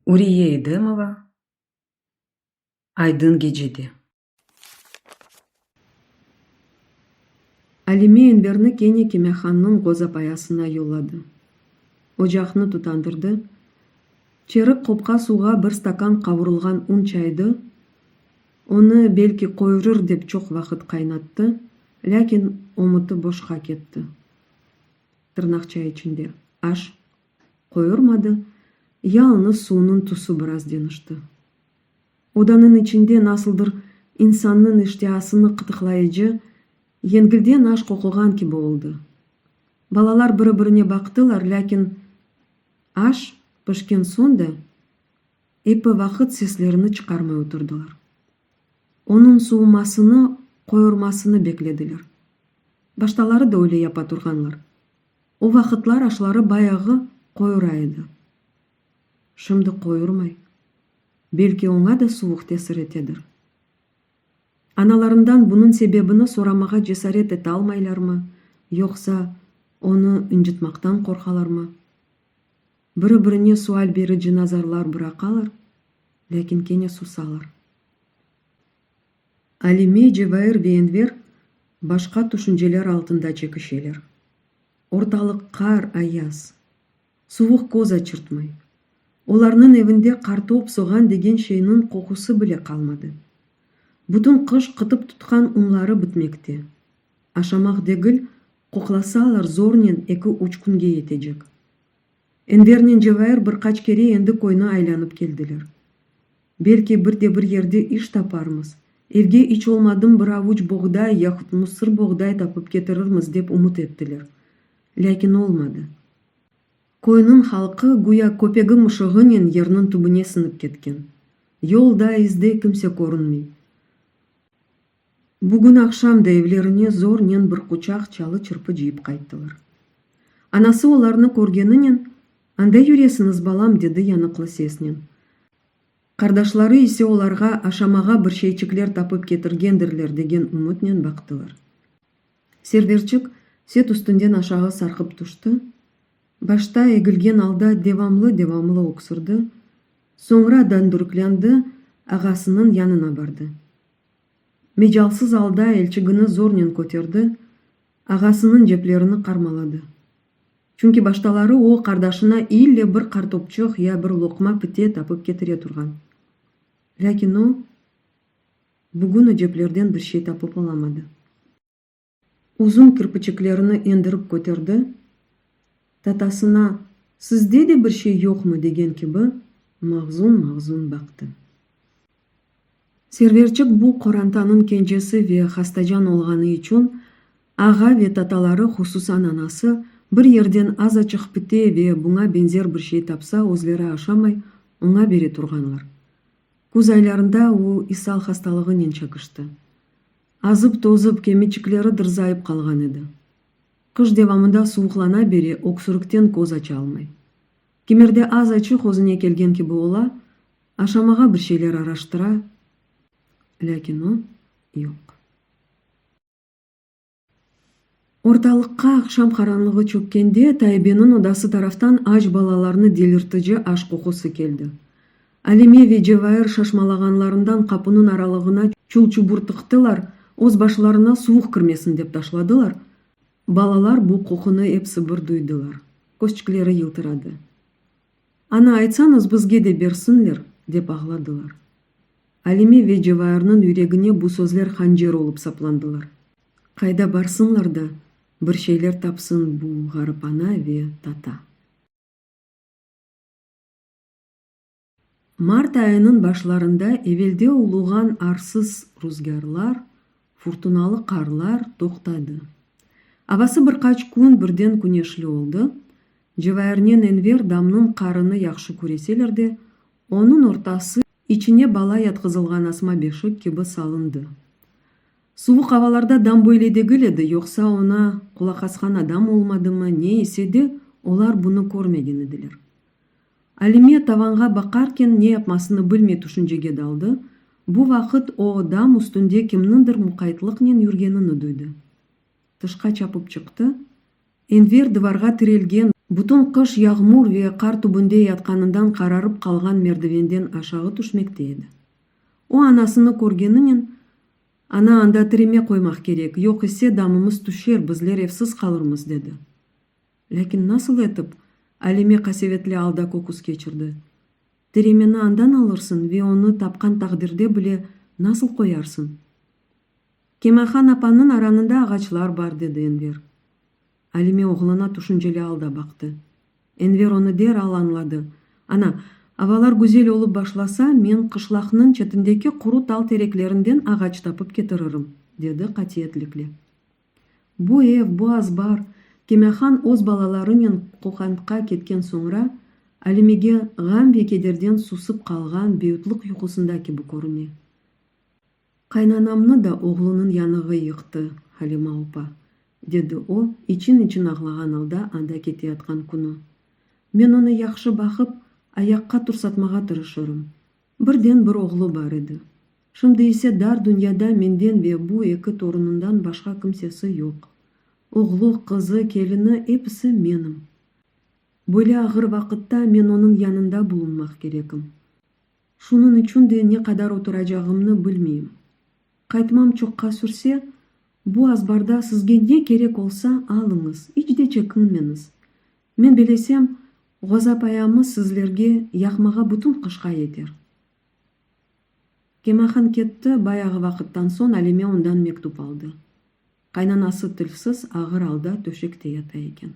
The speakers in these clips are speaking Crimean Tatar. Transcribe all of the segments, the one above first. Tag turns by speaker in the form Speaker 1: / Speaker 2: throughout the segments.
Speaker 1: Uriye Edemova Aydın gecede.
Speaker 2: Alime Enverni kene Kimâhannıñ ğozapayasına yolladı. Ocaqnı tutandırdı, çerik qopqa suvğa bir stakan qavurılğan un çaydı, onı, belki, qoyurır dep çoq vaqıt qaynattı, lâkin ümüti boşqa ketti. Tırnaqça içinde, aş qoyurmadı, yalıñız suvnıñ tüsü biraz deñişti. Odanıñ içinde nasıldır insannıñ iştiasını qıtıqlayıcı, yengilden aş qoquğan kibi oldı. Balalar biri-birine baqtılar, lâkin aş pişken soñ da eppi vaqıt seslerini çıqarmay oturdılar. Onıñ suvumasını, qoyurmasını beklediler. Baştaları da öyle yapa turğanlar. O vaqıtlar aşları bayağı qoyura edi. Şimdi qoyurmay. Belki oña da suvuq tesir etedir. Analarından bunıñ sebebini soramağa cesaret etalmaylarmı, yoqsa onı ıncıtmaqtan qorqalarmı? Biri-birine sual berici nazarlar bıraqalar, lâkin kene susalar. Alime, Cevair ve Enver başqa tüşünceler altında çekişeler. Ortalıq qar, ayaz. Suvuq köz açırtmay. Olarnıñ evinde qartop, soğan degen şeyniñ qoqusı bile qalmadı. Bütün qış qıtıp tutqan unları bitmekte. Aşamaq degil, qoqlasalar zornen eki-üç künge yetecek. Envernen Cevair bir qaç kere endi köyni aylanıp keldiler. Belki bir de bir yerde iş taparmız, evge iç olmadım bir avuç boğday yahut musır boğday tapıp ketirirmiz dep ümüt ettiler. Lâkin olmadı. Köyniñ halqı güya köpegi-mışığınen yerniñ tübüne siñip ketken. Yolda, izde kimse körünmey. Bugün aqşam da evlerine zornen bir quçaq çalı-çırpı cıyıp qayttılar. Anası olarnı körgeninen, Anda yüresiñiz, balam, dedi yanıqlı sesnen. Qardaşları ise olarğa aşamağa bir şeyçikler tapıp ketirgendirler degen ümütnen baqtılar. Serverçik set üstünden aşağı sarqıp tüşti, başta egilgen alda devamlı-devamlı öksürdi, soñra dandürüklendi, ağasınıñ yanına bardı. Mecalsız alda elçigini zornen köterdi, ağasınıñ ceplerini qarmaladı. Çünki baştaları o, qardaşına ille bir qartopçıq ya bir loqma pite tapıp ketire turğan. Lâkin o, bugün o ceplerden bir şey tapıp olamadı. Uzun kirpiçiklerini endirip köterdi, tatasına sizde de bir şey yoqmı degen kibi mahzun-mahzun baqtı. Serverçik bu qorantanıñ kencesi ve hastacan olğanı içün ağa ve tataları, hususan anası, bir yerden azaçıq pite ve buña beñzer bir şey tapsa özleri aşamay, oña bere turğanlar. Küz aylarında o isal hastalığınen çekişti. Azıp-tozıp, kemiçikleri dırzayıp qalğan edi. Qış devamında suvuqlana bere, öksürikten köz açalmay. Kimerde azaçıq özüne kelgen kibi ola, aşamağa bir şeyler araştıra, lâkin o, yoq. Ortalıqqa aqşam qaranlığı çökkende, Taibeniñ odası taraftan aç balalarnı delirtici aş qoqusı keldi. Alime ve Cevair şaşmalağanlarından qapunıñ aralığına çul-çubur tıqtılar, öz başlarına suvuq kirmesin dep taşladılar. Balalar bu qoqunı epsi bir duydılar. Közçikleri yıltıradı. Ana, aytsañız, bizge de bersinler, dep ağladılar. Alime ve Cevairniñ yüregine bu sözler hancer olıp saplandılar. Qayda barsınlar da, bir şeyler tapsın bu ğarip ana ve tata. Mart ayınıñ başlarında evelde uluğan arsız ruzgârlar, furtunalı qarlar toqtadı. Avası bir qaç kün birden küneşli oldı. Cevairnen Enver damnıñ qarını yahşı küreseler de, onıñ ortası içine bala yatqızılğan asma beşik kibi salındı. Suvuq avalarda dam böyle degil edi, yoqsa oña qulaq asqan adam olmadımı, ne ise de, olar bunı körmegen ediler. Alime tavanğa baqarken ne yapmasını bilmey tüşüncege daldı, bu vaqıt o, dam üstünde kimniñdir muqaytlıqnen yürgenini duydı. Tışqa çapıp çıqtı, Enver dıvarğa tirelgen. Bütün qış yağmur ve qar tübünde yatqanından qararıp qalğan merdivenden aşağı tüşmekte edi. O anasını körgeninen, Ana, anda tireme qoymaq kerek, yoq ise damımız tüşer, bizler evsiz qalırmız, dedi. Lâkin nasıl etip? Alime qasevetli alda köküs keçirdi. Tiremeni andan alırsıñ ve onı tapqan taqdirde bile nasıl qoyarsıñ? Kemahan apanıñ aranında ağaçlar bar, dedi Enver. Alime oğluna tüşünceli alda baqtı. Enver onı deral añladı. Ana, avalar güzel olıp başlasa, men qışlaqnıñ çetindeki quru tal tereklerinden ağaç tapıp ketiririm, dedi qatiyetlikle. Bu ev, bu azbar, Kemahan öz balalarınen Qoqandqa ketken soñra, Alimege ğam ve kederden susıp qalğan beyutlıq yuqusında kibi körüne. Qaynanamnı da oğlunıñ yanığı yıqtı, Halima opa, dedi o, için-için ağlağan alda anda keteyatqan künü. Men onı yahşı baqıp, ayaqqa tursatmağa tırışırım. Birden-bir oğlu bar edi. Şimdi ise dar dünyada menden ve bu eki torunından başqa kimsesi yoq. Oğlu, qızı, kelini, episi menim. Böyle ağır vaqıtta men onıñ yanında bulunmaq kerekim. Şunıñ içün de ne qadar oturacağımnı bilmeyim. Qaytmam çoqqa sürse, bu azbarda sizge ne kerek olsa, alıñız, iç de çekinmeñiz. Men bilesem, ğozapayamız sizlerge yaqmağa bütün qışqa yeter. Kemahan ketti, bayağı vaqıttan soñ Alime ondan mektüp aldı. Qaynanası tilsiz, ağır alda töşekte yata eken.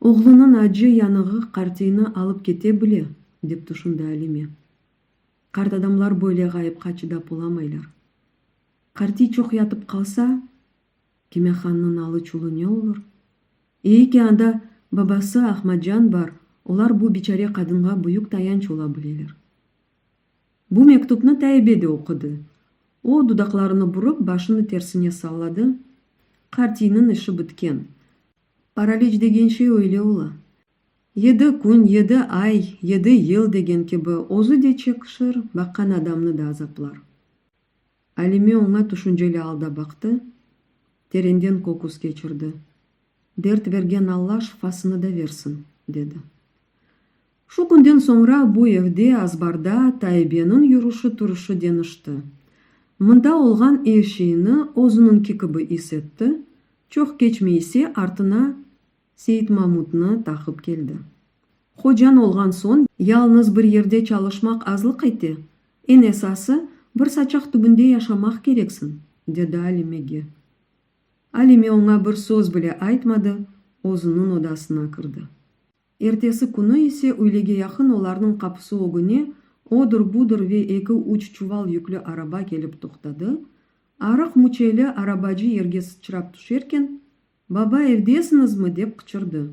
Speaker 2: Oğlunıñ acı yanığı qartiyni alıp kete bile, dep tüşündi Alime. Qart adamlar böyle ğayıpqa çıdap olamaylar. Qartiy çoq yatıp qalsa, Kimehannıñ alı-çulı ne olur? Eyi ki, anda babası Ahmadcan bar, olar bu biçare qadınğa büyük tayanç ola bileler. Bu mektupnı Taybe de oqudı. O, dudaqlarını burıp, başını tersine salladı, Qartiyniñ işi bitken. Paraliç degen şey öyle ola. Yedi kün, yedi ay, yedi yıl degen kibi, özü de çekişir, baqqan adamnı da azaplar. Alime oña tüşünceli alda baqtı, terenden köküs keçirdi. Dert bergen Alla şıfasını da versin, dedi. Şu künden soñra bu evde, azbarda Taibeniñ yürüşi-turışı deñişti. Mında olğan er şeyni özüniñki kibi is etti, çoq keçmey ise artına Seit-Mamutnı taqıp keldi. Hocañ olğan soñ, yalıñız bir yerde çalışmaq azlıq ete, eñ esası, bir saçaq tübünde yaşamaq kereksiñ, dedi Alimege. Alime oña bir söz bile aytmadı, özüniñ odasına kirdi. Ertesi künü ise üylege yaqın olarnıñ qapısı ögüne odır-budır ve eki-üç çuval yüklü araba kelip toqtadı, arıq müçeli arabacı yerge sıçrap tüşerken, Baba, evdesiñizmi? dep qıçırdı.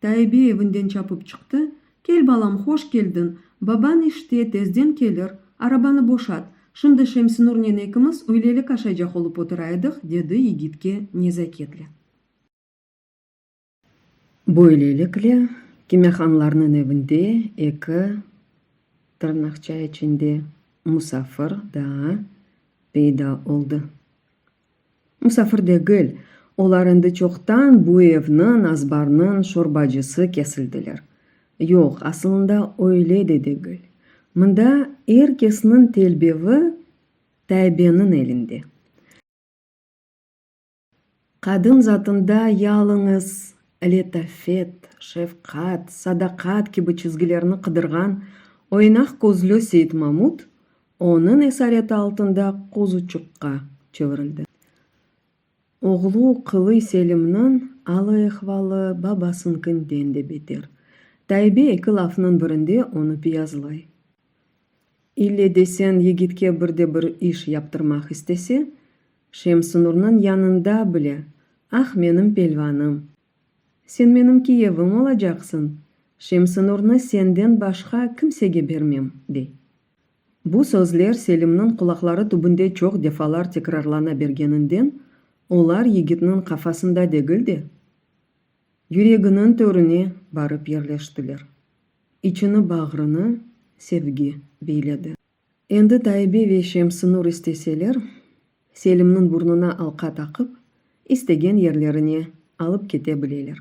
Speaker 2: Taybe evinden çapıp çıqtı, Kel, balam, hoş keldiñ, babañ işte, tezden kelir, arabanı boşat, şimdi Şemsinurnen ekimiz üylelik aşaycaq olıp otura edik, dedi yigitke nezaketle. Böylelikle, Kimehanlarnıñ evinde eki, tırnaqça içinde, musafir daa peyda oldı. Musafir degil, olar endi çoqtan bu evniñ, azbarnıñ şorbacısı kesildiler. Yoq, asılında öyle de degil. Mında er kesniñ telbevi Taybeniñ elinde. Qadın zatında yalıñız letafet, şefqat, sadaqat kibi çizgilerni qıdırğan oynaq közlü Seit-Mamut onıñ esareti altında qozuçıqqa çevirildi. Oğlu Qılıy Selimniñ alı-ehvalı babasınkinden de beter. Taybe eki lafnıñ birinde onı piyazlay. İlle desen yigitke bir de bir iş yaptırmaq istese, Şemsnurnıñ yanında bile, Ah, menim pelvanım! Sen menim kiyevim olacaqsıñ, Şemsnurnı senden başqa kimsege bermem, dey. Bu sözler Selimniñ qulaqları tübünde çoq defalar tekrarlana bergeninden, olar yigitniñ qafasında degil de, yüreginiñ törüne barıp yerleştiler. İçini-bağrını sevgi biyledi. Endi Taybe ve Şemsnur isteseler, Selimniñ burnuna alqa taqıp, istegen yerlerine alıp kete bileler.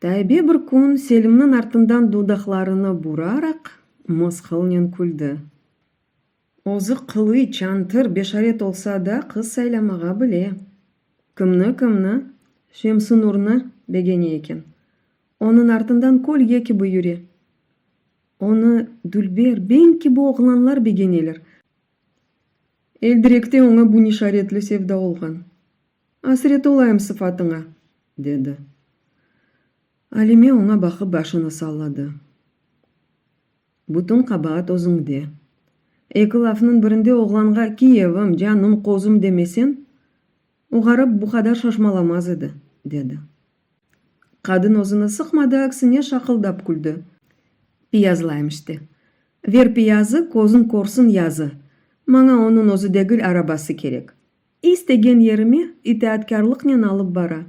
Speaker 2: Taybe bir kün Selimniñ artından dudaqlarını buraraq, mısqılnen küldi. Özü qılıy, çantır, beşaret olsa da, qız saylamağa bile. Kimni-kimni, Şemsınurnı begene eken. Onıñ artından kölge kibi yüre. Onı dülber, ben kibi oğlanlar begeneler. Eldirekte oña bu nişaretli sevda olğan. Asret olayım sıfatıña, dedi. Alime oña baqıp başını salladı. Bütün qabaat özüñde. Eki lafnıñ birinde oğlanğa kiyevim, canım, qozum demeseñ, o ğarip bu qadar şaşmalamaz edi, dedi. Qadın özüni sıqmadı, aksine şaqıldap küldi. Piyazlayım işte. Ver piyazı, közüñ körsün yazı. Maña onıñ özü degil, arabası kerek. İstegen yerime itaatkârlıqnen alıp bara.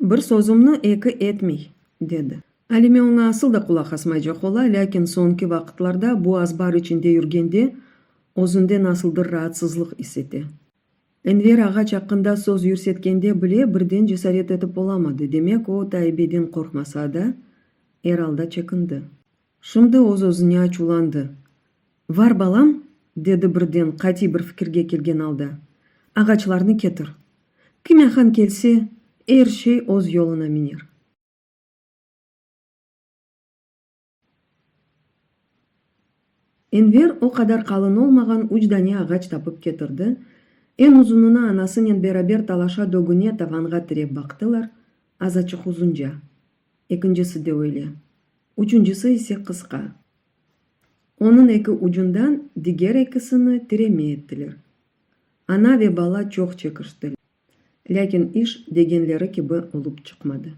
Speaker 2: Bir sözümni eki etmey, dedi. Alime oña asıl da qulaq asmaycaq ola, lâkin soñki vaqıtlarda bu azbar içinde yürgende özünde nasıldır raatsızlıq is ete. Enver ağaç aqqında söz yürsetkende bile birden cesaret etip olamadı, demek o Taibeden qorqmasa da, er alda çekindi. Şimdi öz-özüne açuvlandı. Var, balam, dedi birden qatiy bir fikirge kelgen alda, ağaçlarnı ketir. Kimâhan kelse, er şey öz yoluna miner. Enver o qadar qalın olmağan üç dane ağaç tapıp ketirdi, eñ uzunını anasınen beraber talaşa-dögüne tavanğa tirep baqtılar, azaçıq uzunca, ekincisi de öyle, üçüncisi ise qısqa. Onıñ eki ucundan diger ekisini tireme ettiler. Ana ve bala çoq çekişti, lâkin iş degenleri kibi olıp çıqmadı.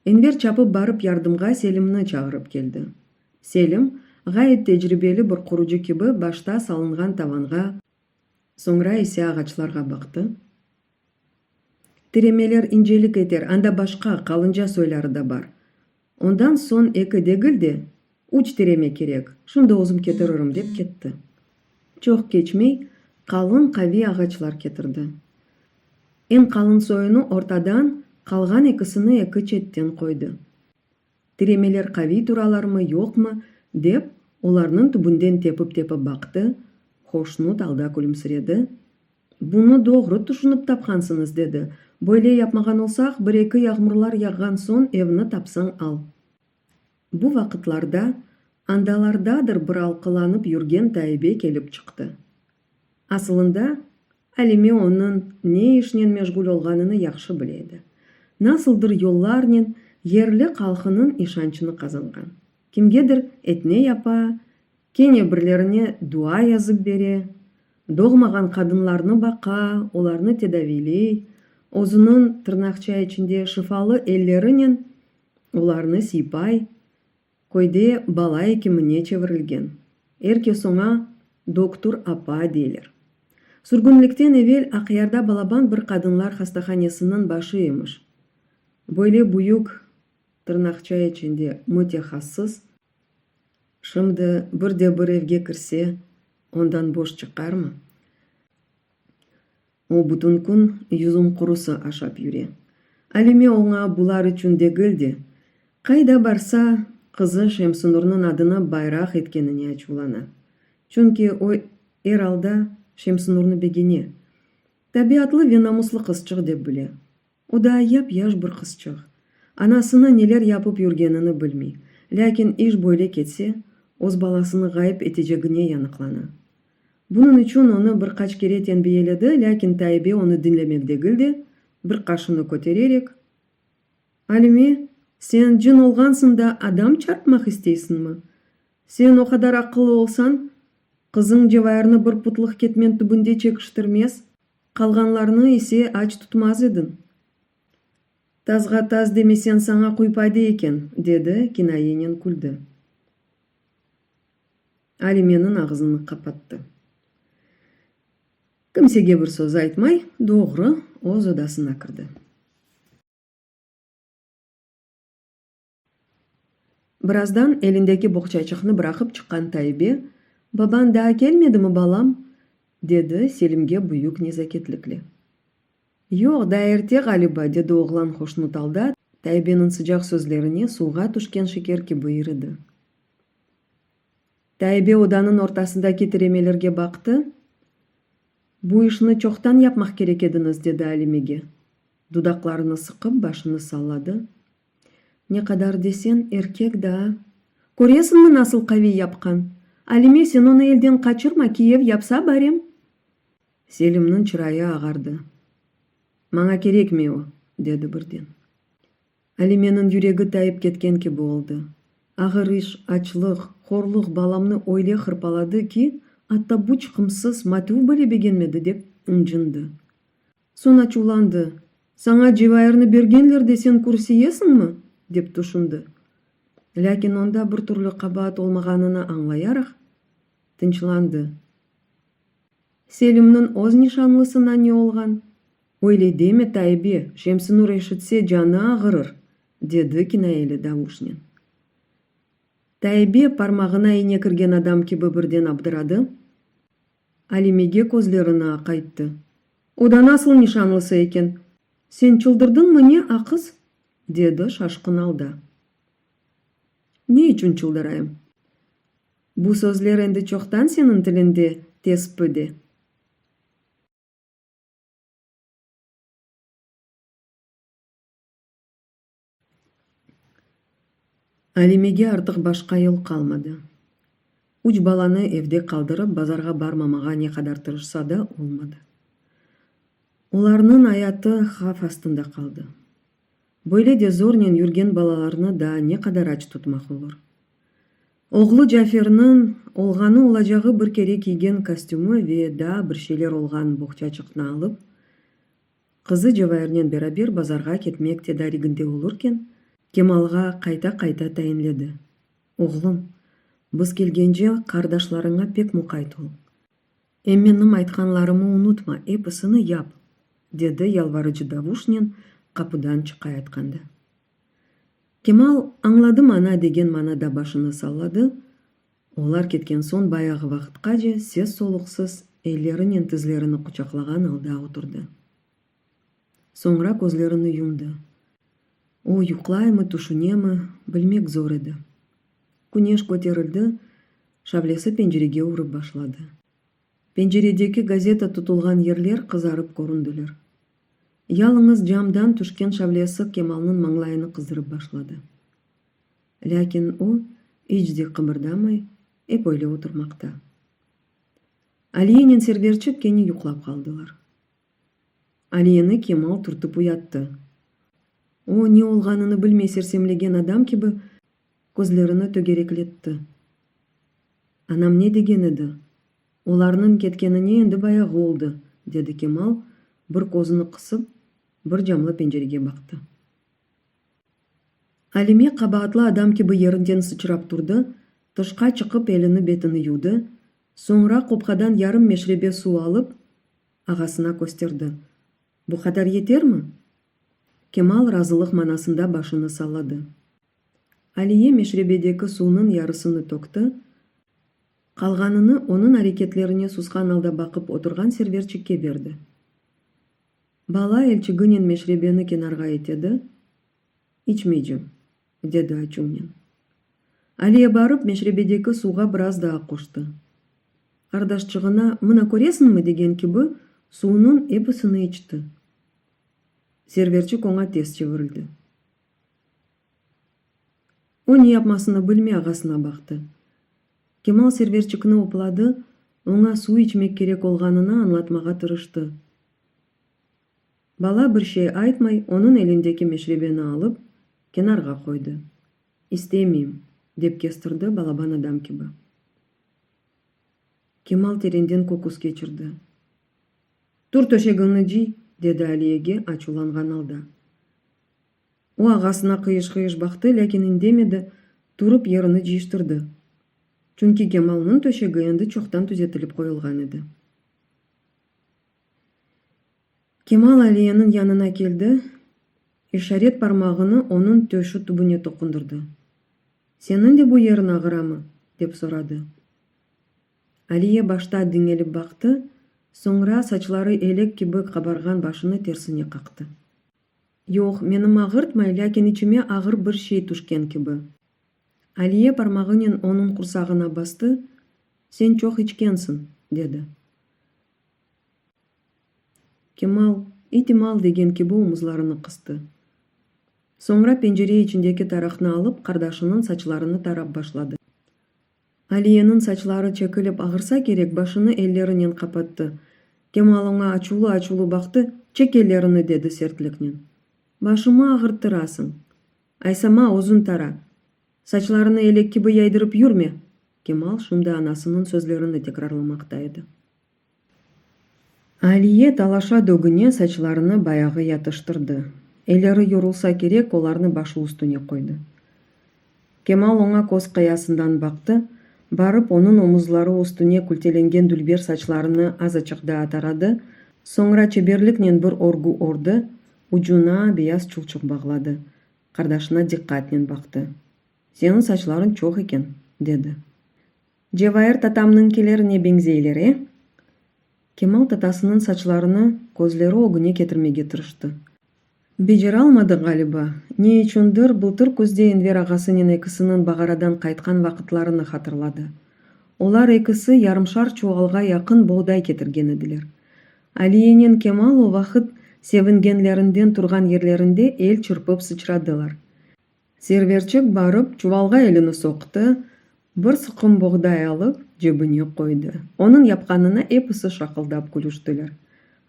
Speaker 2: Enver çapıp barıp yardımğa Selimni çağırıp keldi. Selim, ğayet tecribeli bir qurucı kibi başta salınğan tavanğa, soñra ise ağaçlarğa baqtı. Tiremeler incelik eter, anda başqa, qalınca soyları da bar. Ondan soñ eki degil de, üç tireme kerek, şimdi özüm ketiririm, dep ketti. Çoq keçmey, qalın, qaviy ağaçlar ketirdi. Eñ qalın soyunı ortadan, qalğan ekisini eki çetten qoydı. Tiremeler qaviy turalarmı, yoqmı, dep, olarnıñ tübünden tepip-tepip baqtı, hoşnut alda külümsiredi. Bunı doğru tüşünip tapqansıñız, dedi. Böyle yapmağan olsaq, bir-eki yağmurlar yağğan soñ evni tapsañ al. Bu vaqıtlarda andalardadır bir alqılanıp yürgen Taybe kelip çıqtı. Asılında, Alime onıñ ne işnen meşğul olğanını yahşı bile edi. Nasıldır yollarnen yerli halqınıñ işançını qazanğan. Kimgedir etne yapa, kene birlerine dua yazıp bere, doğmağan qadınlarnı baqa, olarnı tedaviyley, özüniñ, tırnaqça içinde, şifalı ellerinen olarnı siypay, Köyde bala ekimine çevirilgen. Er kes oña Doktur apa deyler. Sürgünlikten evel Aqyarda balaban bir qadınlar hastahanesiniñ başı emiş. Böyle büyük, tırnaqça içinde, mütehassıs, şimdi bir de bir evge kirse, ondan boş çıqarmı? O bütün kün yüzüm qurusı aşap yüre. Alime oña bular içün degil de, qayda barsa, qızı Şemsınurnıñ adını bayraq etkenine açuvlana. Çünki o er alda Şemsınurnı begene. Tabiatlı ve namuslı qızçıq dep bile. O daa yap-yaş bir qızçıq. Anasına neler yapıp yürgenini bilmey. Lâkin iş böyle ketse, öz balasını ğayıp etecegine yanıqlana. Bunıñ içün onı bir qaç kere tenbiyeledi, lâkin Taybe onı diñlemek degil de, bir qaşını kötererek, Alime, sen cın olğansıñ da adam çarpmaq isteysiñmi? Sen o qadar aqıllı olsañ, qızıñ Cevairni bir putlıq ketmen tübünde çekiştirmez, Qalğanlarnı ise aç tutmaz ediñ. Tazğa taz demesen saña quypaydı eken, dedi, kinayenen küldi. Alimeniñ ağzını qapattı. Kimsege bir söz aytmay, doğru öz odasına kirdi. Birazdan elindeki boğçaçıqnı bıraqıp çıqqan Taybe, Babañ daa kelmedimi, balam? dedi Selimge büyük nezaketlikle. Yoq, daa erte, ğaliba, dedi oğlan hoşnut alda. Taibeniñ sıcaq sözlerine suvğa tüşken şeker kibi iridi. Taibe odanıñ ortasındaki tiremelerge baqtı, Bu işni çoqtan yapmaq kerek ediñiz, dedi Alimege. Dudaqlarını sıqıp, başını salladı. Ne qadar deseñ, erkek daa. Köresiñmi nasıl qaviy yapqan? Alime, sen onı elden qaçırma, kiyev yapsa barem. Selimniñ çırayı ağardı. Maña kerekmey o, dedi birden. Alimeniñ yüregi tayıp ketken kibi oldı. Ağır iş, açlıq, horluq balamnı öyle hırpaladı ki, atta bu çıqımsız matüv bile begenmedi dep ıncındı. Soñ açuvlandı, Saña Cevairni bergenler de sen kürsiyesiñmi? dep tüşündi. Lâkin onda bir türlü qabaat olmağanını añlayaraq, tınçlandı. Selimniñ öz nişanlısına ne olğan? Öyle deme, Taybe, Şemsinur eşitse, canı ağırır, dedi kinayeli davuşnen. Taybe parmağına ine kirgen adam kibi birden abdıradı, Alimege közlerini aqayttı. O da nasıl nişanlısı eken? Sen çıldırdıñmı ne, aqız? dedi şaşqın alda. Ne içün çıldırayım? Bu sözler endi çoqtan seniñ tilinde tespi de. Alimege artıq başqa yol qalmadı. Üç balanı evde qaldırıp, bazarğa barmamağa ne qadar tırışsa da, olmadı. Olarnıñ ayatı havf astında qaldı. Böyle de zornen yürgen balalarnı daa ne qadar aç tutmaq olur? Oğlu Caferniñ olğanı-olacağı bir kere kiygen kostümi ve daa bir şeyler olğan boğçaçıqnı alıp, qızı Cevairnen beraber bazarğa ketmek tedariginde olurken, Kemalğa qayta-qayta tayinledi, Oğlum, biz kelgence qardaşlarıña pek muqayt ol. Em menim aytqanlarımı unutma, episini yap, dedi yalvarıcı davuşnen qapıdan çıqayatqanda. Kemal, añladım ana degen manada başını salladı, olar ketken soñ bayağı vaqıtqace ses-soluqsız ellerinen tizlerini quçaqlağan alda oturdı. Soñra közlerini yumdı. O, yuqlaymı, tüşünemi, bilmek zor edi. Küneş köterildi, şavlesi pencerege urıp başladı. Penceredeki gazeta tutulğan yerler qızarıp köründiler. Yalıñız camdan tüşken şavlesi Kemalnıñ mañlayını qızdırıp başladı. Lâkin o, iç de qıbırdamay, ep öyle oturmaqta. Aliyenen Serverçik kene yuqlap qaldılar. Aliyeni Kemal türtip uyattı. O, ne olğanını bilmey sersemlegen adam kibi, közlerini tögerekletti. Anam ne degen edi? Olarnıñ ketkenine endi bayağı oldı, dedi Kemal, bir közüni qısıp, bir camlı pencerege baqtı. Alime qabaatlı adam kibi yerinden sıçrap turdı, tışqa çıqıp elini-betini yuvdı, soñra qopqadan yarım meşrebe suv alıp, ağasına kösterdi. Bu qadar yetermi? Kemal razılıq manasında başını salladı. Aliye meşrebedeki suvnıñ yarısını tökti, qalğanını onıñ areketlerine susqan alda baqıp oturğan Serverçikke berdi. Bala elçiginen meşrebeni kenarğa itedi, İçmeycem, dedi açuvnen. Aliye barıp, meşrebedeki suvğa biraz daa qoştı. Qardaşçığına, mına köresiñmi degen kibi, suvnıñ episini içti. Serverçik oña tez çevirildi. O ne yapmasını bilmey ağasına baqtı. Kemal Serverçikni opladı, oña suv içmek kerek olğanını añlatmağa tırıştı. Bala bir şey aytmay, onıñ elindeki meşrebeni alıp, kenarğa qoydı. İstemeyim, dep kestirdi balaban adam kibi. Kemal terenden köküs keçirdi. Tur töşegiñni cıy, dedi Aliyege açuvlanğan alda. O ağasına qıyış-qıyış baqtı, lâkin indemedi, turıp yerini cıyıştırdı. Çünki Kemalnıñ töşegi endi çoqtan tüzetilip qoyulğan edi. Kemal Aliyeniñ yanına keldi, işaret parmağını onıñ töşü tübüne toqundırdı. Seniñ de bu yeriñ ağıramı? dep soradı. Aliye başta diñelip baqtı, soñra saçları elek kibi qabarğan başını tersine qaqtı. Yoq, menim ağırtmay, lâkin içime ağır bir şey tüşken kibi. Aliye parmağınen onıñ qursağına bastı, Sen çoq içkensiñ, dedi. Kemal, itimal degen kibi omuzlarını qıstı. Soñra pencere içindeki taraqnı alıp, qardaşınıñ saçlarını tarap başladı. Aliyeniñ saçları çekilip ağırsa kerek, başını ellerinen qapattı. Kemal oña açuvlı-açuvlı baqtı, Çek ellerini, dedi sertliknen. Başımı ağırttırasıñ. Aysama, özüñ tara. Saçlarını elek kibi yaydırıp yürme! Kemal şimdi anasınıñ sözlerini tekrarlamaqta edi. Aliye talaşa-dögüne saçlarını bayağı yatıştırdı. Elleri yorulsa kerek, olarnı başı üstüne qoydı. Kemal oña köz qıyasından baqtı, barıp onıñ omuzları üstüne kültelengen dülber saçlarını azaçıq daa taradı, soñra çeberliknen bir örgü ördi, ucuna beyaz çulçıq bağladı. Qardaşına diqqatnen baqtı. Seniñ saçlarıñ çoq eken, dedi. Cevair tatamnıñkilerine beñzeyler, e? Kemal tatasınıñ saçlarını közleri ögüne ketirmege tırıştı. Beceralmadı, ğaliba. Ne içündir, bıltır küzde Enver ağasınen ekisiniñ Bağaradan qaytqan vaqıtlarını hatırladı. Olar ekisi yarımşar çuvalğa yaqın boğday ketirgen ediler. Aliyenen Kemal o vaqıt sevingenlerinden turğan yerlerinde el çırpıp sıçradılar. Serverçik barıp, çuvalğa elini soqtı, bir sıqım boğday alıp, cebine qoydı. Onıñ yapqanına episi şaqıldap külüştiler.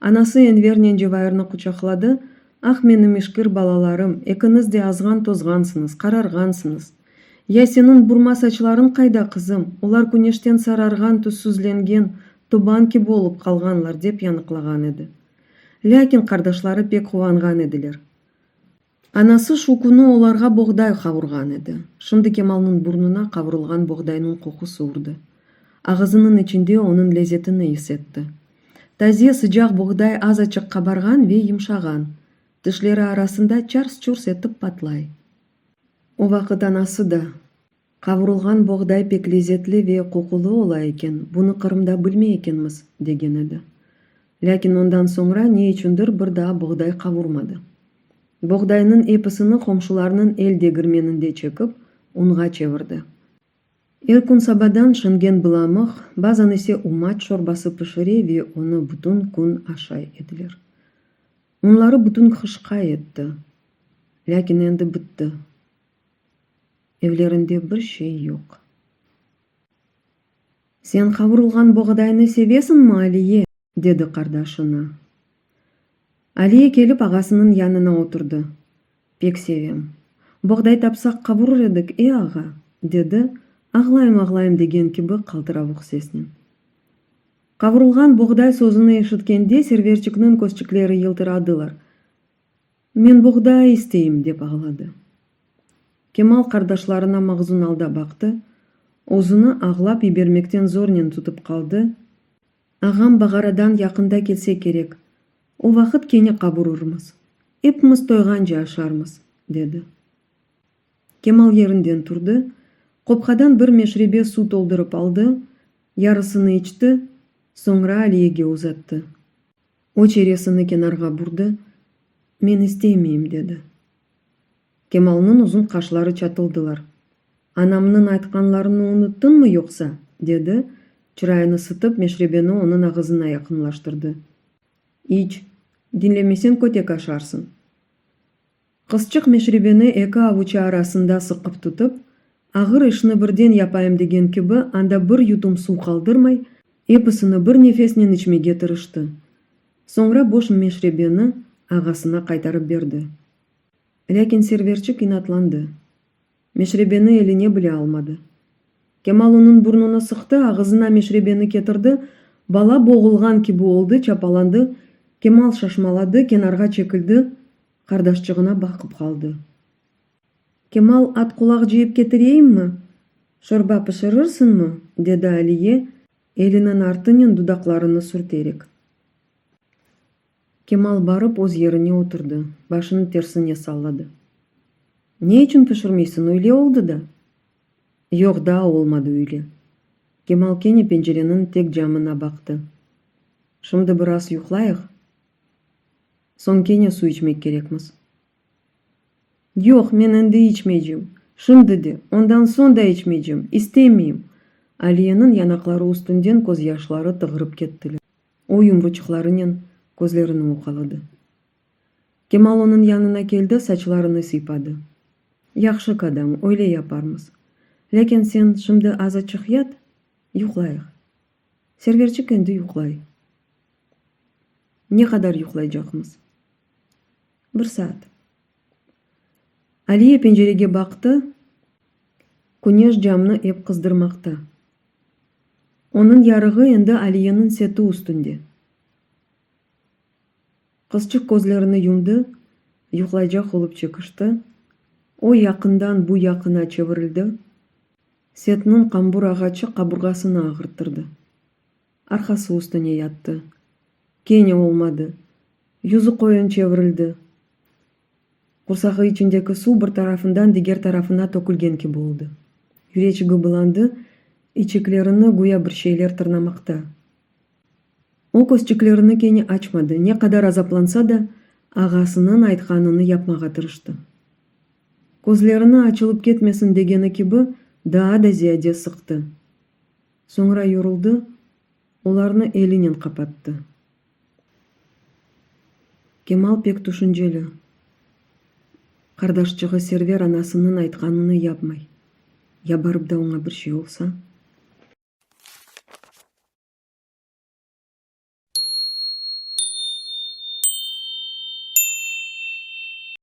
Speaker 2: Anası Envernen Cevairni quçaqladı, Ah, menim işkir balalarım, ekiñiz de azğan-tozğansıñız, qararğansıñız. Ya seniñ burma saçlarıñ qayda, qızım? Olar küneşten sararğan, tüssüzlengen, toban kibi olıp qalğanlar, dep yanıqlağan edi. Lâkin qardaşları pek quvanğan ediler. Anası şu künü olarğa boğday qavurğan edi. Şimdi Kemalnıñ burnuna qavurılğan boğdaynıñ qoqusı urdı. Ağızınıñ içinde onıñ lezetini is etti. Taze, sıcaq boğday azaçıq qabarğan ve yımşağan. Tişleri arasında çars-çurs etip patlay. O vaqıt anası da, Qavurılğan boğday pek lezetli ve qoqulı ola eken, bunı Qırımda bilmey ekenmiz, degen edi. Lâkin ondan soñra ne içündir bir daa boğday qavurmadı. Boğdaynıñ episini qomşularnıñ el degirmeninde çekip, unğa çevirdi. Er kün sabadan şingen bılamıq, bazan ise umaç şorbası pişire ve onı bütün kün aşay ediler. Unları bütün qışqa yetti. Lâkin endi bitti. Evlerinde bir şey yoq. Sen qavurılğan boğdaynı sevesiñmi, Aliye? dedi qardaşına. Aliye kelip ağasınıñ yanına oturdı. Pek sevem. Boğday tapsaq qavurır edik, e, ağa? dedi, ağlayım-ağlayım degen kibi qaltıravuq sesnen. Qavurılğan boğday sözüni eşitkende Serverçikniñ közçikleri yıltıradılar. Men boğday isteyim, dep ağladı. Kemal qardaşlarına mahzun alda baqtı, özüni ağlap yibermekten zornen tutıp qaldı, Ağam Bağaradan yaqında kelse kerek, o vaqıt kene qavurırmız, epimiz toyğance aşarmız, dedi. Kemal yerinden turdı, qopqadan bir meşrebe suv toldurıp aldı, yarısını içti, soñra Aliyege uzattı. O çeresini kenarğa burdı, Men istemeyim, dedi. Kemalnıñ uzun qaşları çatıldılar. Anamnıñ aytqanlarını unuttıñmı yoqsa? dedi, çırayını sıtıp, meşrebeni onıñ ağızına yaqınlaştırdı. İç, diñlemeseñ kötek aşarsıñ. Qızçıq meşrebeni eki avuçı arasında sıqıp tutıp, ağır işni birden yapayım degen kibi, anda bir yutum suv qaldırmay, episini bir nefesnen içmege tırıştı. Soñra boş meşrebeni ağasına qaytarıp berdi. Lâkin Serverçik inatlandı. Meşrebeni eline bile almadı. Kemal onıñ burnuna sıqtı, ağızına meşrebeni ketirdi, bala boğulğan kibi oldı, çapalandı, Kemal şaşmaladı, kenarğa çekildi, qardaşçığına baqıp qaldı. Kemal, atqulaq cıyıp ketireyimmi? Şorba pişirirsiñmi? dedi Aliye, eliniñ artınen dudaqlarını sürterek. Kemal barıp öz yerine oturdı, başını tersine salladı. Ne içün pişirmeysiñ, üyle oldı da? Yoq, daa olmadı üyle. Kemal kene pencereniñ tek camına baqtı. Şimdi biraz yuqlayıq, soñ kene suv içmek kerekmiz. Yoq, men endi içmeycem. Şimdi de, ondan soñ da içmeycem. İstemeyim! Aliyeniñ yanaqları üstünden közyaşları tığırıp kettiler. O yumruçıqlarınen közlerini uqaladı. Kemal onıñ yanına keldi, saçlarını sıypadı. Yahşı, kadâm, öyle yaparmız. Lâkin sen şimdi azaçıq yat, yuqlayıq. Serverçik endi yuqlay. Ne qadar yuqlaycaqmız? Bir saat. Aliye pencerege baqtı, küneş camnı ep qızdırmaqta. Onıñ yarığı endi Aliyeniñ seti üstünde. Qızçıq közlerini yumdı, yuqlaycaq olıp çekişti, o yaqından bu yaqına çevirildi, setniñ qambur ağaçı qaburğasını ağırttırdı. Arqası üstüne yattı. Kene olmadı. Yüzü qoyun çevirildi. Qursağı içindeki suv bir tarafından diger tarafına tökülgen kibi oldı. Yüreçigi bılandı, içeklerini güya bir şeyler tırnamaqta. O közçiklerini kene açmadı, ne qadar azaplansa da, ağasınıñ aytqanını yapmağa tırıştı. Közlerini açılıp ketmesin degeni kibi, daa da ziyade sıqtı. Soñra yoruldı, olarnı elinen qapattı. Kemal pek tüşünceli. Qardaşçığı Server anasınıñ aytqanını yapmay. Ya barıp da oña bir şey olsa?